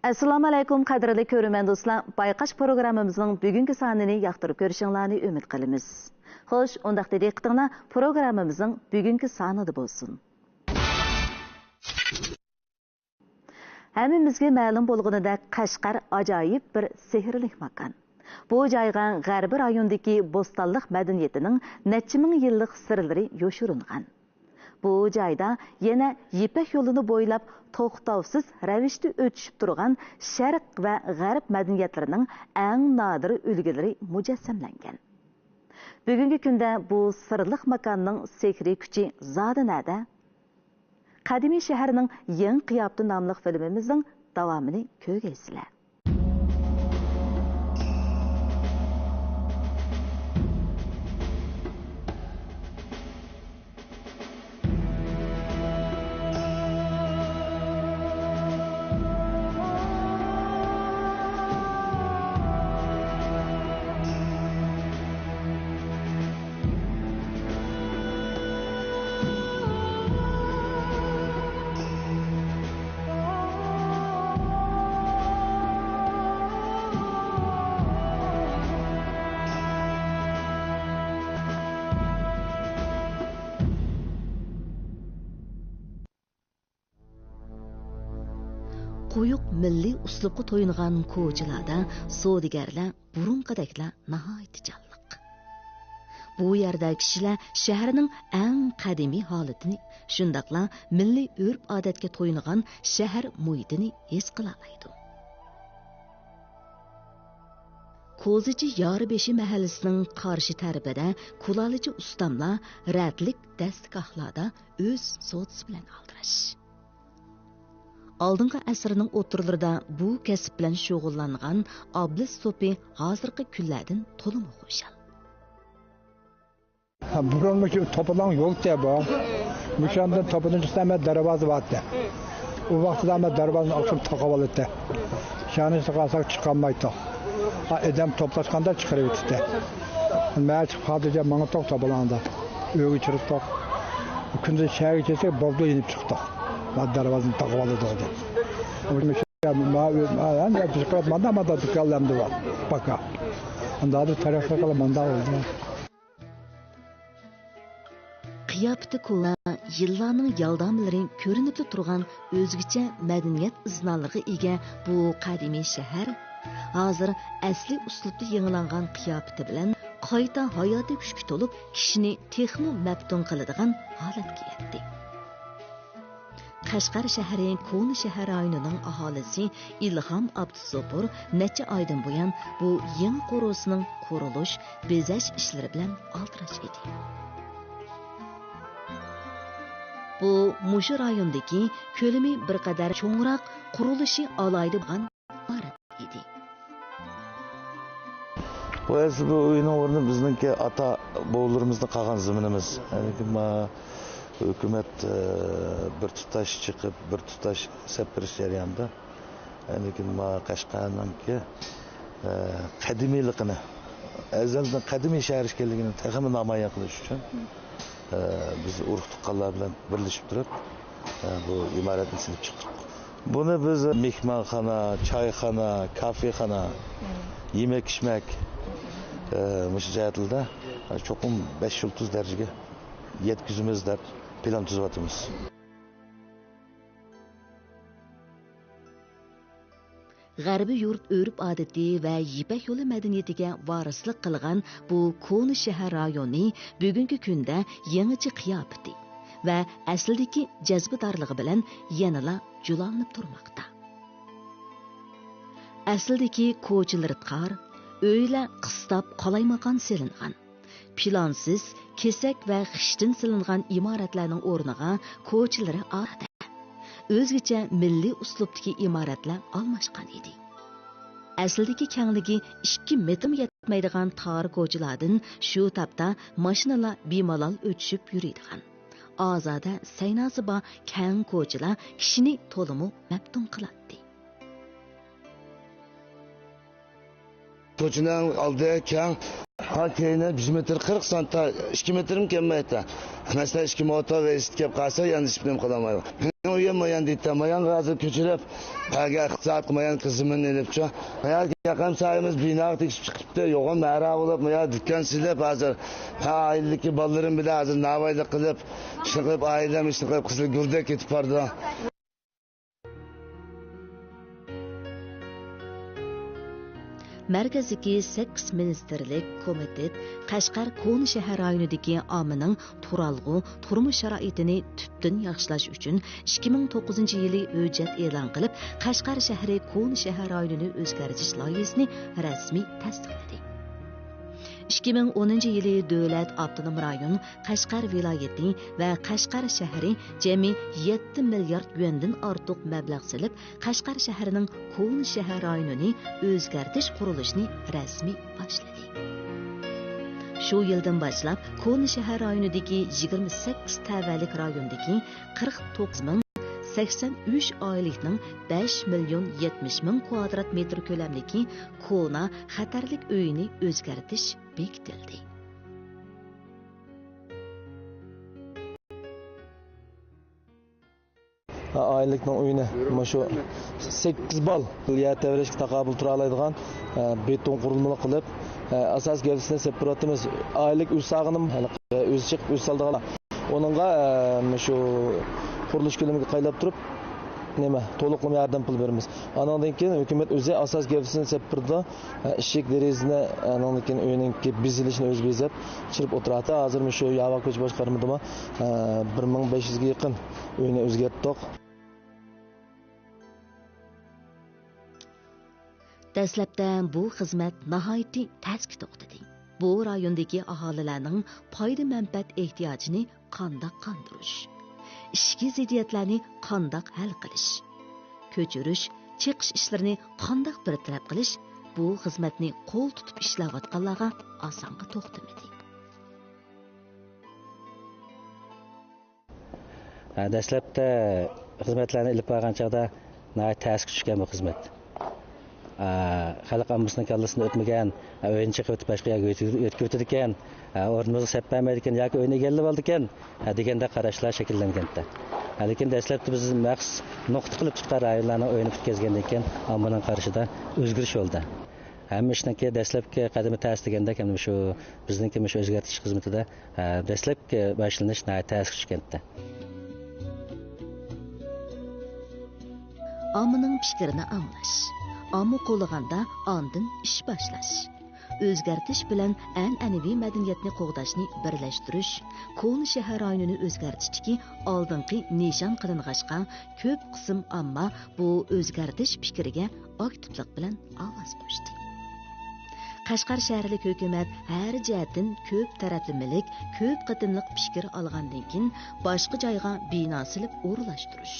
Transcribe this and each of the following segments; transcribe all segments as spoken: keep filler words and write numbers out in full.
ئەسسالامۇئەلەيكۇم، قەدىرلىك كۆرۈرمەن دوستلار! بايقاش پروگراممىمىزنىڭ بۈگۈنكى سانىنى ياقتۇرۇپ كۆرۈشۈڭلارنى ئۈمىد قىلىمىز. خوش، ئۇنداقتا دىققىتىڭلار پروگراممىمىزنىڭ بۈگۈنكى سانىدا بولسۇن. ھەممىمىزگە مەلۇم بولغىنىدەك، قەشقەر ئاجايىپ بىر سېھىرلىك ماكان. بۇ جايغا غەربىي رايوندىكى بوستانلىق مەدەنىيىتىنىڭ نەچچە مىڭ يىللىق سىرلىرى يوشۇرۇنغان. بۇ جايدا يەنە يىپەك يولىنى بويلاپ توختاۋسىز رەۋىشتە ئۆتۈشۈپ تۇرغان شەرق ۋە غەرب مەدەنىيەتلىرىنىڭ ئەڭ نادىر ئۈلگىلىرى مۇجەسسەملەنگەن. بۈگۈنكى كۈندە بۇ سىرلىق ماكاننىڭ سېھرىي كۈچى زادى نەدە؟ قەدىمىي شەھەرنىڭ يېڭى قىياپىتى ناملىق فىلىمىمىزنىڭ داۋامىنى كۆرگەيسىلەر. قويۇق مىللىي ئۇسلۇبقا تويۇنغان كوچىلاردا سودىگەرلەر بۇرۇنقىدەكلا ناھايىتى جانلىق. بۇ يەردە كىشىلەر شەھەرنىڭ ئەڭ قەدىمىي ھالىتىنى، شۇنداقلا مىللىي ئۆرپ-ئادەتكە تويۇنغان شەھەر مۇھىتىنى ھېس قىلالايدۇ. كوزىچى ياربېشى مەھەللىسىنىڭ قارشى تەرىپىدە كۇلالىچى ئۇستاملار رەتلىك دەستىگاھلاردا ئۆز سودىسى بىلەن ئالدىراش. ئالدىنقى ئەسىرنىڭ ئوتتۇرىلىرىدا بۇ كەسىپ بىلەن شۇغۇللانغان ئابلىز سوپى ھازىرقى كۈنلەردىن تولىمۇ خۇشال. ھە، بۇرۇن مۇشۇ توپىلاڭ يول تە بۇ. مۇشۇ ياندىن توپىدىن چىقسا، ھەممە دەرۋازا بارتى. ئۇ ۋاقىتتا ھەممە دەرۋازىنى ئاچىپ تاقاۋالاتتى. شانىسى قالساق چىقالمايتتۇق. ھە، ئادەم توپلاشقاندا چىقىرىۋېتەتتى. مەن چىقىپ خاتىرجەم ماڭاتتۇق توپىلاڭدا. ئۆيگە چىقتۇق. كۈندۈز شەھەرگە كەلسەك، بولدى يېنىپ چىقتۇق. ما دەرۋازىنى تاقىۋالىدۇ دەپ. مۇشۇ ما ئۆ-، ما، ھەم بىز قىلىپ ماندا، ماندا دۇكانلىرىمدا بار. پاكا. ئۇندا تەرەققىي قىلىپ ماندا بولدى. قىياپىتى كونا، يىللارنىڭ يالدامىلىرى كۆرۈنۈپلا تۇرغان ئۆزگىچە مەدەنىيەت ئىزنالىرىغا ئىگە بۇ قەدىمىي شەھەر ھازىر ئەسلىي ئۇسلۇبتا يېڭىلانغان قىياپىتى بىلەن قايتا ھاياتىي كۈچكە تولۇپ، كىشىنى تېخىمۇ مەپتۇن قىلىدىغان ھالەتكە يەتتى. قەشقەر شەھىرى كونا شەھەر رايونىنىڭ ئاھالىسى ئىلھام ئابدۇسوپۇر نەچچە ئايدىن بۇيان بۇ يېڭى قورۇسنىڭ قۇرۇلۇش، بېزەش ئىشلىرى بىلەن ئالدىراش ئىدى. بۇ مۇشۇ رايوندىكى كۆلىمى بىر قەدەر چوڭراق، قۇرۇلۇشى ئالاھىدە بولغان ئىمارەت ئىدى. بۇ ئەسلى بۇ ئۆينىڭ ئورنى بىزنىڭكى ئاتا بوۋىلىرىمىزدىن قالغان زېمىنىمىز. لېكىن ما ھۆكۈمەت، ئە، بىر تۇتاش چىقىپ، بىر تۇتاش سەپ بېرىش جەريانىدا، لېكىن ما قەشقەرنىڭكى، ئە، قەدىمىيلىقىنى، ئەزەلدىن قەدىمىي شەھەر ئىكەنلىكىنى تېخىمۇ نامايان قىلىش ئۈچۈن، ئە، بىز ئۇرۇق-تۇغقانلار بىلەن بىرلىشىپ تۇرۇپ، ئە، بۇ ئىمارەتنى سېلىپ چىقتۇق. بۇنى بىز مېھمانخانا، چايخانا، كافېخانا، يېمەك-ئىچمەك، ئە، مۇشۇ جەھەتلەردە، ئە، چوقۇم بەش يۇلتۇز دەرىجىگە يەتكۈزىمىز دەپ پىلان تۈزۈۋاتىمىز. غەربىي يۇرت ئۆرپ-ئادىتى ۋە يىپەك يولى مەدەنىيىتىگە ۋارىسلىق قىلغان بۇ كونا شەھەر رايونى بۈگۈنكى كۈندە يېڭىچە قىياپىتى ۋە ئەسلىدىكى جەزبىدارلىقى بىلەن يەنىلا جۇلالىنىپ تۇرماقتا. ئەسلىدىكى كوچىلىرى تار، ئۆيلەر قىستاپ قالايمىقان سېلىنغان. پىلانسىز، كېسەك ۋە خىشتىن سېلىنغان ئىمارەتلەرنىڭ ئورنىغا كوچىلىرى ئالاھىدە، ئۆزگىچە مىللىي ئۇسلۇبتىكى ئىمارەتلەر ئالماشقان ئىدى. ئەسلىدىكى كەڭلىكى ئىككى مېتىرمۇ يەتمەيدىغان تار كوچىلاردىن شۇ تاپتا ماشىنىلار بىمالال ئۆتۈشۈپ يۈرىدىغان، ئازادە سەيناسى بار كەڭ كوچىلار كىشىنى تولىمۇ مەپتۇن قىلاتتى. كوچىنىڭ ئالدى كەڭ. ھا، كەينى يۈز مېتىر، قىرىق سانتا، ئىككى مېتىرمۇ كەلمەيتتى. مەسىلەن، ئىككى موتور ۋېلىسىپىت كەپ قالسا، ياندىشىپ نېمە قىلالمايدۇ. مېنىڭ ئۆيۈم مايان دېيىپتۇ. مايانغا ھازىر كۆچۈرۈپ، بەگە ئىقتىساد مايان خىزمىتىنى ئېلىپچۇ. مايان يېقىن سايىمىز بىناغا تېگىشىپ چىقىپتۇ. يوغان مەرا بولۇپ، مايان دۇكان سېلىپ ھازىر مەن ئائىلىدىكى بالىلىرىم بىلەن ھازىر ناۋايلىق قىلىپ، ئىشنى قىلىپ، ئائىلەم ئىشنى قىلىپ، قىزىل گۈلدەك كېتىپ بارىدۇ. مەركەزدىكى سەككىز مىنىستىرلىك كومىتېت قەشقەر كونا شەھەر رايونىدىكى ئاممىنىڭ تۇرالغۇ، تۇرمۇش شارائىتىنى تۈپتىن ياخشىلاش ئۈچۈن ئىككى مىڭ توققۇزىنچى يىلى ھۆججەت ئېلان قىلىپ، قەشقەر شەھىرى كونا شەھەر رايونىنى ئۆزگەرتىش لايىھەسىنى رەسمىي تەستىقلىدى. ئىككى مىڭ ئونىنچى يىلى دۆلەت ئاپتونوم رايون، قەشقەر ۋىلايىتى ۋە قەشقەر شەھىرى جەمئىي يەتتە مىليارد يۈەندىن ئارتۇق مەبلەغ سېلىپ، قەشقەر شەھىرىنىڭ كونا شەھەر رايونىنى ئۆزگەرتىش قۇرۇلۇشىنى رەسمىي باشلىدى. شۇ يىلدىن باشلاپ، كونا شەھەر رايونىدىكى يىگىرمە سەككىز تەۋەلىك رايوندىكى قىرىق توققۇز مىڭ سەكسەن ئۈچ ئائىلىنىڭ بەش مىليون يەتمىش مىڭ كۋادرات مېتىر كۆلەمدىكى كونا خەتەرلىك ئۆيىنى ئۆزگەرتىش بېكىتىلدى. ئائىلىلىكنىڭ ئۆيىنى مۇشۇ سەككىز بال يەر تەۋرەشكە تاقابىل تۇرالايدىغان، ئە، بېتون قۇرۇلمىلىق قىلىپ، ئە، ئاساس گەۋدىسىنى سېلىپ تۇرۇۋاتىمىز. ئائىلىلىك ئۆز ساغىنىم، ھېلىقى ئۆزى چىقىپ ئۆزى سالىدىغان. ئۇنىڭغا، ئە، مۇشۇ قۇرۇلۇش كۆلىمىگە قايلاپ تۇرۇپ، نېمە، تولۇقلىما ياردەم پۇل بېرىمىز. ئانىڭدىن كېيىن ھۆكۈمەت ئۆزى ئاساس گەۋدىسىنى سېلىپ بېرىدۇ. ئىشىك دېرىزىنى، ئانىڭدىن كېيىن ئۆينىڭكى بېزىلىشىنى ئۆزى بېزەپ، چىرىپ ئولتۇراتتى. ھازىر مۇشۇ ياۋا كوچا باشقارمىدىمۇ، بىر مىڭ بەش يۈزگە يېقىن ئۆينى ئۆزگەرتتۇق. دەسلەپتە بۇ خىزمەت ناھايىتى تەسكە توختىدى. بۇ رايوندىكى ئاھالىلەرنىڭ پايدا-مەنپەئەت ئېھتىياجىنى قانداق قاندۇرۇش، ئىچكى زىددىيەتلەرنى قانداق ھەل قىلىش، كۆچۈرۈش، چېقىش ئىشلىرىنى قانداق بىر تەرەپ قىلىش، بۇ خىزمەتنى قول تۇتۇپ ئىشلەۋاتقانلارغا ئاسانغا توختىمىدى. ھە، دەسلەپتە خىزمەتلەرنى ئېلىپ بارغان چاغدا ناھايىتى تەسكە چۈشكەن بۇ خىزمەت. ھە، خەلق ئاممىسىنىڭ كاللىسىدىن ئۆتمىگەن، ھە، ئۆينى چېقىۋېتىپ باشقا يەرگە ئۆتكۈزۈۋېتىدىكەن، ھە، ئورنىمىزغا سەپ بەرمەيدىكەن ياكى ئۆينى ئىگىلىۋالىدىكەن، ھە، دېگەندەك قاراشلار شەكىللەنگەنتى. ھە، لېكىن دەسلەپتە بىز مەخسۇس نۇقتا قىلىپ تۇتقان رايونلارنىڭ ئۆيىنى پۈتكۈزگەندىن كېيىن ئاممىنىڭ قارىشىدا ئۆزگىرىش بولدى. ھەممە ئىشنىڭكى دەسلەپكى قەدىمى تەس دېگەندەك، ھەم شۇ بىزنىڭكى مۇشۇ ئۆزگەرتىش خىزمىتىدە، ھە، دەسلەپكى باشلىنىش ناھايىتى تەسكە چۈشكەنتى. ئاممىنىڭ پىكرىنى ئاڭلاش، ئامما قوللىغاندا ئاندىن ئىش باشلاش، ئۆزگەرتىش بىلەن ئەنئەنىۋى مەدەنىيەتنى قوغداشنى بىرلەشتۈرۈش، كونا شەھەر رايونىنى ئۆزگەرتىشتىكى ئالدىنقى نىشان قىلىنغاچقا، كۆپ قىسىم ئامما بۇ ئۆزگەرتىش پىكرىگە ئاكتىپلىق بىلەن ئاۋاز قوشتى. قەشقەر شەھەرلىك ھۆكۈمەت ھەر جەھەتتىن كۆپ تەرەپلىمىلىك، كۆپ قېتىملىق پىكىر ئالغاندىن كېيىن، باشقا جايغا بىنا سېلىپ ئورۇنلاشتۇرۇش،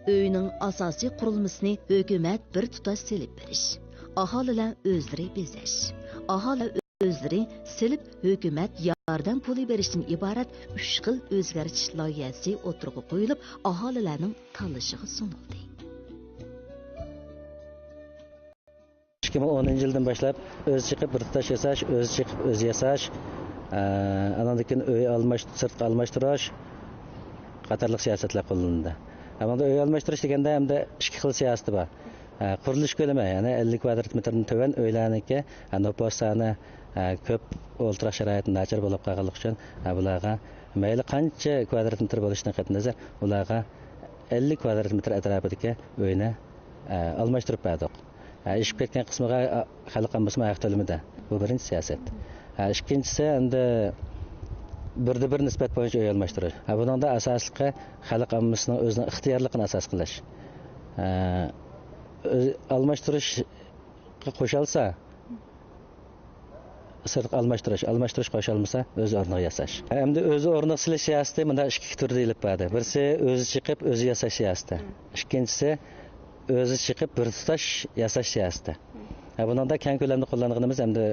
ئۆينىڭ ئاساسىي قۇرۇلمىسىنى ھۆكۈمەت بىر تۇتاش سېلىپ بېرىش، ئاھالىلەر ئۆزلىرى بېزەش، ئاھالىلەر ئۆزلىرى سېلىپ ھۆكۈمەت ياردەم پۇلى بېرىشتىن ئىبارەت ئۈچ خىل ئۆزگەرتىش لايىھەسى ئوتتۇرىغا قويۇلۇپ، ئاھالىلەرنىڭ تاللىشىغا سۇنۇلدى. ئىككى مىڭ ئونىنچى يىلدىن باشلاپ ئۆزى چېقىپ بىر تۇتاش ياساش، ئۆزى چېقىپ ئۆزى ياساش، ئانىڭدىن كېيىن ئۆي ئالماش، سىرتقا ئالماشتۇرۇش قاتارلىق سىياسەتلەر قوللىنىلدى. ئەمما ئۆي ئالماشتۇرۇش دېگەندە ئەمدى ئىككى خىل سىياسىتى بار. قۇرۇلۇش كۆلىمى، يەنى ئەللىك كۋادرات مېتىردىن تۆۋەن ئۆيلەرنىڭكى نوپۇس سانى كۆپ، ئولتۇراق شارائىتى ناچار بولۇپ قالغانلىقى ئۈچۈن بۇلارغا مەيلى قانچە كۋادرات مېتىر بولۇشىدىن قەتئىينەزەر، ئۇلارغا ئەللىك كۋادرات مېتىر ئەتراپىدىكى ئۆينى ئالماشتۇرۇپ بەردۇق. ئېشىپ كەتكەن قىسمىغا خەلق ئاممىسىمۇ ھەق تۆلىمىدى. بۇ بىرىنچى سىياسەت. ئىككىنچىسى، ئەمدى بىردە بىر نىسبەت بويىچە ئۆي ئالماشتۇرۇش. بۇنىڭدا ئاساسلىقى خەلق ئاممىسىنىڭ ئۆزىنىڭ ئىختىيارلىقىنى ئاساس قىلىش. ئۆز-، ئالماشتۇرۇشقا قوشالسا، سىرتقا ئالماشتۇرۇش، ئالماشتۇرۇش قوشالمىسا، ئۆز ئورنىغا ياساش. ئەمدى ئۆز ئورنىغا سېلىش سىياسىتى مۇنداق ئىككى تۈردە ئېلىپ باردى. بىرسى ئۆزى چېقىپ، ئۆزى ياساش سىياسىتى. ئىككىنچىسى ئۆزى چېقىپ بىر تۇتاش ياساش سىياسىتى. ھە، بۇنىڭدا كەڭ كۆلەمدە قوللانغىنىمىز ئەمدى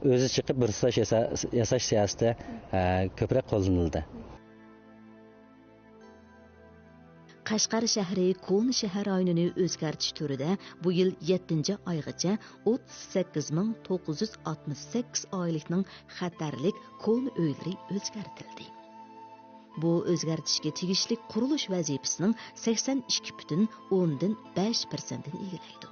ئۆزى چېقىپ بىر تۇتاش ياسا-، ياساش سىياسىتى، ھە، كۆپرەك قوللىنىلدى. قەشقەر شەھىرى كونا شەھەر رايونىنى ئۆزگەرتىش تۈرىدە بۇ يىل يەتتىنچى ئايغىچە ئوتتۇز سەككىز مىڭ توققۇز يۈز ئاتمىش سەككىز ئائىلىنىڭ خەتەرلىك كونا ئۆيلىرى ئۆزگەرتىلدى. بۇ ئۆزگەرتىشكە تېگىشلىك قۇرۇلۇش ۋەزىپىسىنىڭ سەكسەن ئىككى پۈتۈن ئوندىن بەش پىرسەنتىنى ئىگىلەيدۇ.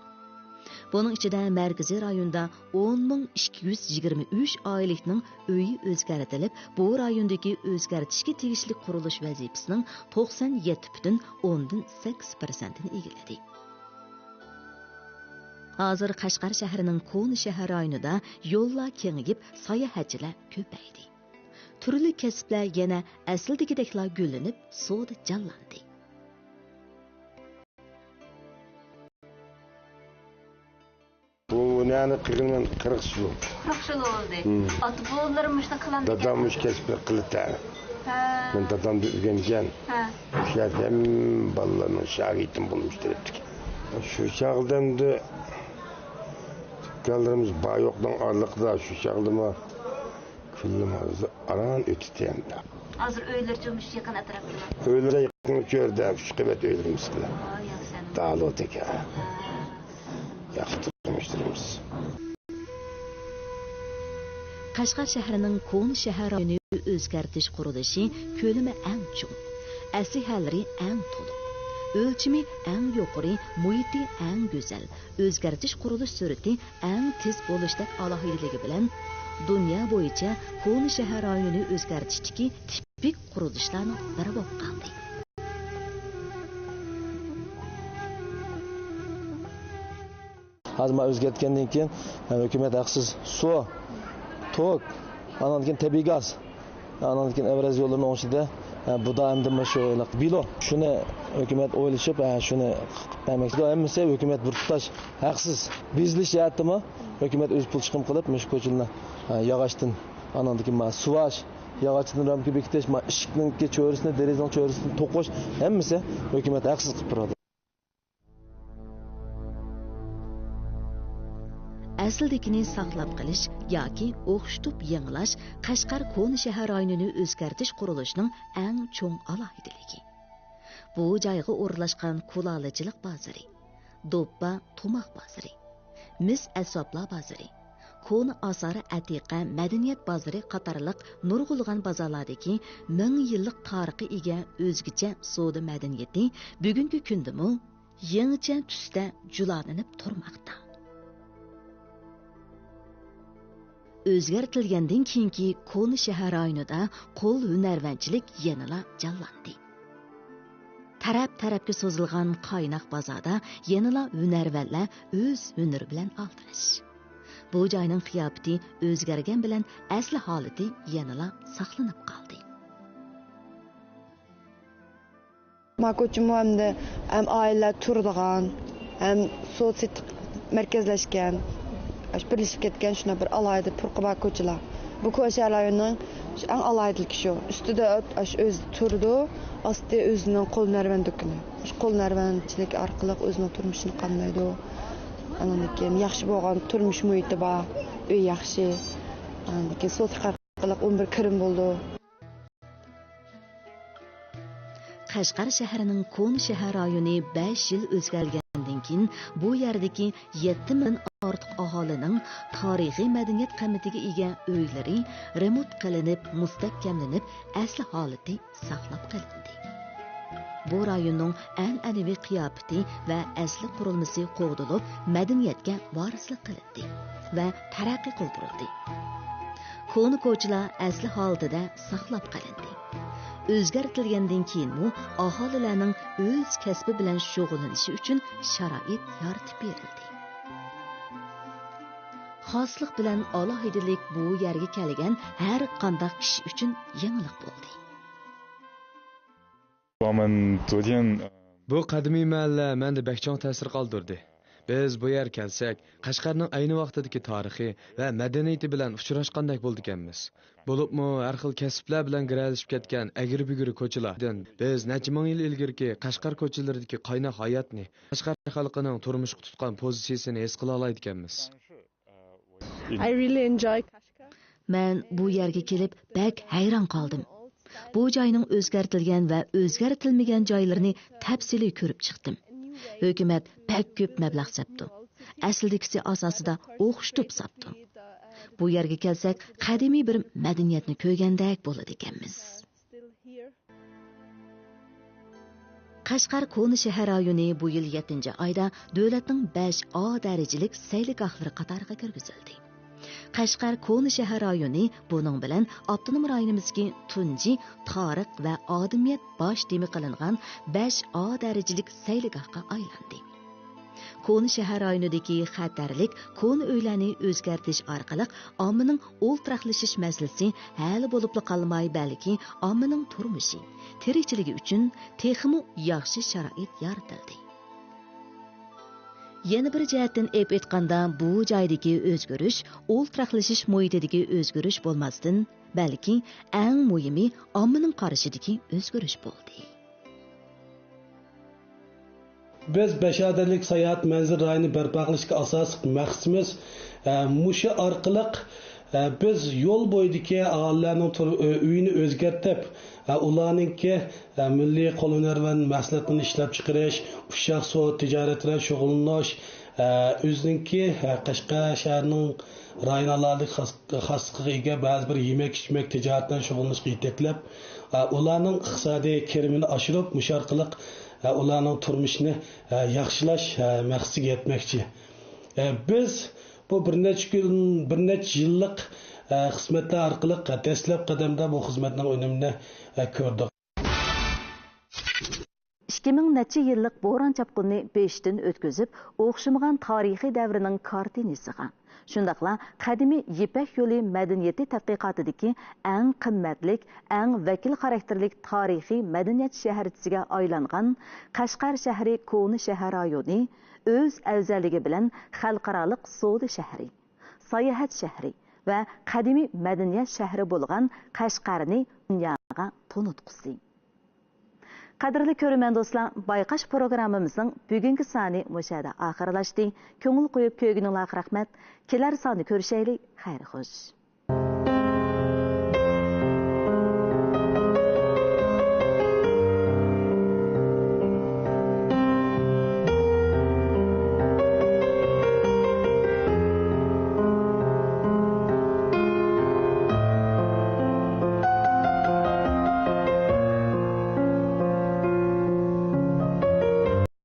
بۇنىڭ ئىچىدە مەركىزىي رايوندا ئون مىڭ ئىككى يۈز يىگىرمە ئۈچ ئائىلىنىڭ ئۆيى ئۆزگەرتىلىپ، بۇ رايوندىكى ئۆزگەرتىشكە تېگىشلىك قۇرۇلۇش ۋەزىپىسىنىڭ توقسان يەتتە پۈتۈن ئوندىن سەككىز پىرسەنتىنى ئىگىلىدى. ھازىر قەشقەر شەھىرىنىڭ كونا شەھەر رايونىدا يوللار كېڭىيىپ، ساياھەتچىلەر كۆپەيدى. تۈرلۈك كەسىپلەر يەنە ئەسلىدىكىدەكلا گۈللىنىپ، سودا جانلاندى. بۇ نەنى قىلغىنىم قىرىق يىل بولدى. قىرىق يىل بولدى. ھىم. ئاتا بوۋىلىرى مۇشۇنى قىلامدىكەن؟ دادام مۇشۇ كەسىپنى قىلىدىكەن. ھە. مەن دادامدىن ئۆگەنگەن. ھە. شۇ يەردە ھەممە بالىلارنىڭ شاگىرتىم بولدۇم شۇ تەرەپتىكى. شۇ چاغدا ئەمدى دۇكانلىرىمىز بار يوقنىڭ ئارىلىقىدا شۇ چاغدىمۇ كۈنلىرىمىز ئاران ئۆتىدۇ ئەمدى. ھازىر ئۆيلىرى جۇمۇش يېقىن ئەتراپتىمۇ؟ ئۆيلىرى يېقىن، شۇ يەردە ئۈچ قەۋەت ئۆيلىرىمىز بار. ھە، ياخشى. دالۇتەكە. ھە. ياخشى تۇرمۇشلىرىمىز. قەشقەر شەھىرىنىڭ كونا شەھەر رايونى ئۆزگەرتىش قۇرۇلۇشى كۆلىمى ئەڭ چوڭ، ئەسلىھەلىرى ئەڭ تولۇق، ئۆلچىمى ئەڭ يۇقىرى، مۇھىتى ئەڭ گۈزەل، ئۆزگەرتىش قۇرۇلۇش سۈرئىتى ئەڭ تېز بولۇشتەك ئالاھىدىلىكى بىلەن دۇنيا بويىچە كونا شەھەر رايونى ئۆزگەرتىشتىكى تىپىك قۇرۇلۇشلارنىڭ بىرى بولۇپ قالدى. ھازىر مانا ئۆزگەرتكەندىن كېيىن، ھە، ھۆكۈمەت ھەقسىز سۇ، توك، ئاندىن كېيىن تەبىئىي گاز، ئاندىن كېيىن ئەۋرەز يوللىرىنىڭ ئوڭشىدا، ھە، بۇ دائىمدىن مۇشۇ بىلو. شۇنى ھۆكۈمەت ئويلىشىپ، ھە، شۇنى قىلىپ بەرمەكچى. ھەممىسى ھۆكۈمەت بىر تۇتاش ھەقسىز. بېزىلىش جەھەتتىمۇ ھۆكۈمەت ئۆزى پۇل چىقىم قىلىپ، مۇشۇ كوچىلارنى، ھە، ياغاچتىن، ئاندىن كېيىن مانا سۇۋاش، ياغاچتىن رامكا بېكىتىش، مانا ئىشىكنىڭكى چۆرىسىنى، دېرىزىنىڭ چۆرىسىنى توقۇش، ھەممىسى ھۆكۈمەت ھەقسىز قىلىپ بېرىدۇ. ئەسلىدىكىنى ساقلاپ قېلىش ياكى ئوخشىتىپ يېڭىلاش قەشقەر كونا شەھەر رايونىنى ئۆزگەرتىش قۇرۇلۇشىنىڭ ئەڭ چوڭ ئالاھىدىلىكى. بۇ جايغا ئورۇنلاشقان كۇلالىچىلىق بازىرى، دوپپا، تۇماق بازىرى، مىس ئەسۋابلار بازىرى، كونا ئاسارە ئەتىقە مەدەنىيەت بازىرى قاتارلىق نۇرغۇنلىغان بازارلاردىكى مىڭ يىللىق تارىخقا ئىگە ئۆزگىچە سودا مەدەنىيىتى بۈگۈنكى كۈندىمۇ يېڭىچە تۈستە جۇلالىنىپ تۇرماقتا. ئۆزگەرتىلگەندىن كېيىنكى كونا شەھەر رايونىدا قول ھۈنەرۋەنچىلىك يەنىلا جانلاندى. تەرەپ-تەرەپكە سوزۇلغان قايناق بازاردا يەنىلا ھۈنەرۋەنلەر ئۆز ھۈنىرى بىلەن ئالدىراش. بۇ جاينىڭ قىياپىتى ئۆزگەرگەن بىلەن ئەسلى ھالىتى يەنىلا ساقلىنىپ قالدى. ما كوچىمۇ ئەمدى ھەم ئائىلىلەر تۇرىدىغان، ھەم سودا سېتىق مەركەزلەشكەن، ئاشۇ بىرلىشىپ كەتكەن شۇنداق بىر ئالاھىدە پۇرقى بار كوچىلار. بۇ كوچا رايوننىڭ ئەڭ ئالاھىدىلىكى شۇ. ئۈستىدە ئاشۇ ئۆزى تۇرىدۇ، ئاستى ئۆزىنىڭ قول ھۈنەرۋەن دۇكىنى. شۇ قول ھۈنەرۋەنچىلىك ئارقىلىق ئۆزىنىڭ تۇرمۇشىنى قامدايدۇ. ئاندىن كېيىن ياخشى بولغان تۇرمۇش مۇھىتى بار، ئۆي ياخشى. ئاندىن كېيىن سودا ئارقىلىق ئون بىر كىرىم بولىدۇ. قەشقەر شەھىرىنىڭ كونا شەھەر رايونى بەش يىل ئۆزگەرگەندىن كېيىن، بۇ يەردىكى يەتتە مىڭدىن ئارتۇق ئاھالىنىڭ تارىخىي مەدەنىيەت قىممىتىگە ئىگە ئۆيلىرى رېمونت قىلىنىپ، مۇستەھكەملىنىپ، ئەسلى ھالىتى ساقلاپ قېلىندى. بۇ رايوننىڭ ئەنئەنىۋى قىياپىتى ۋە ئەسلى قۇرۇلمىسى قوغدىلىپ، مەدەنىيەتكە ۋارىسلىق قىلىندى ۋە تەرەققىي قىلدۇرۇلدى. كونا كوچىلار ئەسلى ھالىتىدە ساقلاپ قېلىندى. ئۆزگەرتىلگەندىن كېيىنمۇ ئاھالىلەرنىڭ ئۆز كەسپى بىلەن شۇغۇللىنىشى ئۈچۈن شارائىت يارىتىپ بېرىلدى. خاسلىق بىلەن ئالاھىدىلىك بۇ يەرگە كەلگەن ھەر قانداق كىشى ئۈچۈن يېڭىلىق بولدى. 我们昨天 بۇ قەدىمىي مەھەللە مەندە بەك چوڭ تەسىر قالدۇردى. بىز بۇ يەرگە كەلسەك، قەشقەرنىڭ ئەينى ۋاقتىدىكى تارىخى ۋە مەدەنىيىتى بىلەن ئۇچراشقاندەك بولىدىكەنمىز. بولۇپمۇ ھەر خىل كەسىپلەر بىلەن گىرەلىشىپ كەتكەن ئەگرى-بۈگرى كوچىلاردىن بىز نەچچە مىڭ يىل ئىلگىرىكى قەشقەر كوچىلىرىدىكى قايناق ھاياتنى، قەشقەر خەلقىنىڭ تۇرمۇشقا تۇتقان پوزىتسىيىسىنى ھېس قىلالايدىكەنمىز. I really enjoy Kashgar. مەن بۇ يەرگە كېلىپ بەك ھەيران قالدىم. بۇ جاينىڭ ئۆزگەرتىلگەن ۋە ئۆزگەرتىلمىگەن جايلىرىنى تەپسىلىي كۆرۈپ چىقتىم. ھۆكۈمەت بەك كۆپ مەبلەغ سەپتۇ. ئەسلىدىكىسى ئاساسىدا ئوخشىتىپ ساپتۇ. بۇ يەرگە كەلسەك، قەدىمىي بىر مەدەنىيەتنى كۆرگەندەك بولىدىكەنمىز. قەشقەر كونا شەھەر رايونى بۇ يىل يەتتىنچى ئايدا دۆلەتنىڭ بەش ئا دەرىجىلىك سەيلىگاھلىرى قاتارىغا كىرگۈزۈلدى. قەشقەر كونا شەھەر رايونى بۇنىڭ بىلەن ئاپتونوم رايونىمىزدىكى تۇنجى تارىخ ۋە ئادىمىيەت باش تېما قىلىنغان بەش ئا دەرىجىلىك سەيلىگاھقا ئايلاندى. كونا شەھەر رايونىدىكى خەتەرلىك كونا ئۆيلەرنى ئۆزگەرتىش ئارقىلىق ئاممىنىڭ ئولتۇراقلىشىش مەسىلىسى ھەل بولۇپلا قالماي، بەلكى ئاممىنىڭ تۇرمۇشى، تىرىكچىلىكى ئۈچۈن تېخىمۇ ياخشى شارائىت يارىتىلدى. يەنە بىر جەھەتتىن ئېلىپ ئېيتقاندا، بۇ جايدىكى ئۆزگىرىش ئولتۇراقلىشىش مۇھىتىدىكى ئۆزگىرىش بولماستىن، بەلكى ئەڭ مۇھىمى ئاممىنىڭ قارىشىدىكى ئۆزگىرىش بولدى. بىز بەش ئا دەرىجىلىك ساياھەت مەنزىرە رايونى بەرپا قىلىشتىكى ئاساسلىق مەقسىتىمىز، ئە، مۇشۇ ئارقىلىق، ئە، بىز يول بويىدىكى ئاھالىلەرنىڭ تۇر-، ئۆ-، ئۆيىنى ئۆزگەرتىپ، ئە، ئۇلارنىڭكى، ئە، مىللىي قول ھۈنەرۋەن مەھسۇلاتلىرىنى ئىشلەپچىقىرىش، ئۇششاق سودا تىجارىتى بىلەن شۇغۇللىنىش، ئە، ئۆزىنىڭكى، ئە، قەشقەر شەھىرىنىڭ رايون ئالاھىدىلىك خاس-، خاسلىقىغا ئىگە بەزى بىر يېمەك-ئىچمەك تىجارىتى بىلەن شۇغۇللىنىشقا يېتەكلەپ، ئە، ئۇلارنىڭ ئىقتىسادىي كىرىمىنى ئاشۇرۇپ، مۇشۇ ئارقىلىق، ئە، ئۇلارنىڭ تۇرمۇشىنى، ئە، ياخشىلاش، ئە، مەقسىتىگە يەتمەكچى. ئە، بىز بۇ بىر نەچچە كۈن، بىر نەچچە يىللىق، ئە، خىزمەتلەر ئارقىلىق، ئە، دەسلەپ قەدەمدە بۇ خىزمەتنىڭ ئۈنۈمىنى، ئە، كۆردۇق. ئىككى مىڭ نەچچە يىللىق بوران-چاپقۇننى بېشىدىن ئۆتكۈزۈپ، ئوخشىمىغان تارىخىي دەۋرنىڭ كارتىنى ياسىغان، شۇنداقلا قەدىمىي يىپەك يولى مەدەنىيىتى تەتقىقاتىدىكى ئەڭ قىممەتلىك، ئەڭ ۋەكىل خاراكتېرلىك تارىخىي مەدەنىيەت شەھەرچىسىگە ئايلانغان قەشقەر شەھىرى كونا شەھەر رايونى ئۆز ئەۋزەللىكى بىلەن خەلقئارالىق سودا شەھىرى، ساياھەت شەھىرى ۋە قەدىمىي مەدەنىيەت شەھىرى بولغان قەشقەرنى دۇنياغا تونۇتقۇسى. قەدىرلىك كۆرۈرمەن دوستلار، بايقاش پروگراممىمىزنىڭ بۈگۈنكى سانى مۇشۇ يەردە ئاخىرلاشتى. كۆڭۈل قويۇپ كۆرگىنىڭلارغا رەھمەت. كېلەر ساندا كۆرۈشەيلى. خەير خوش.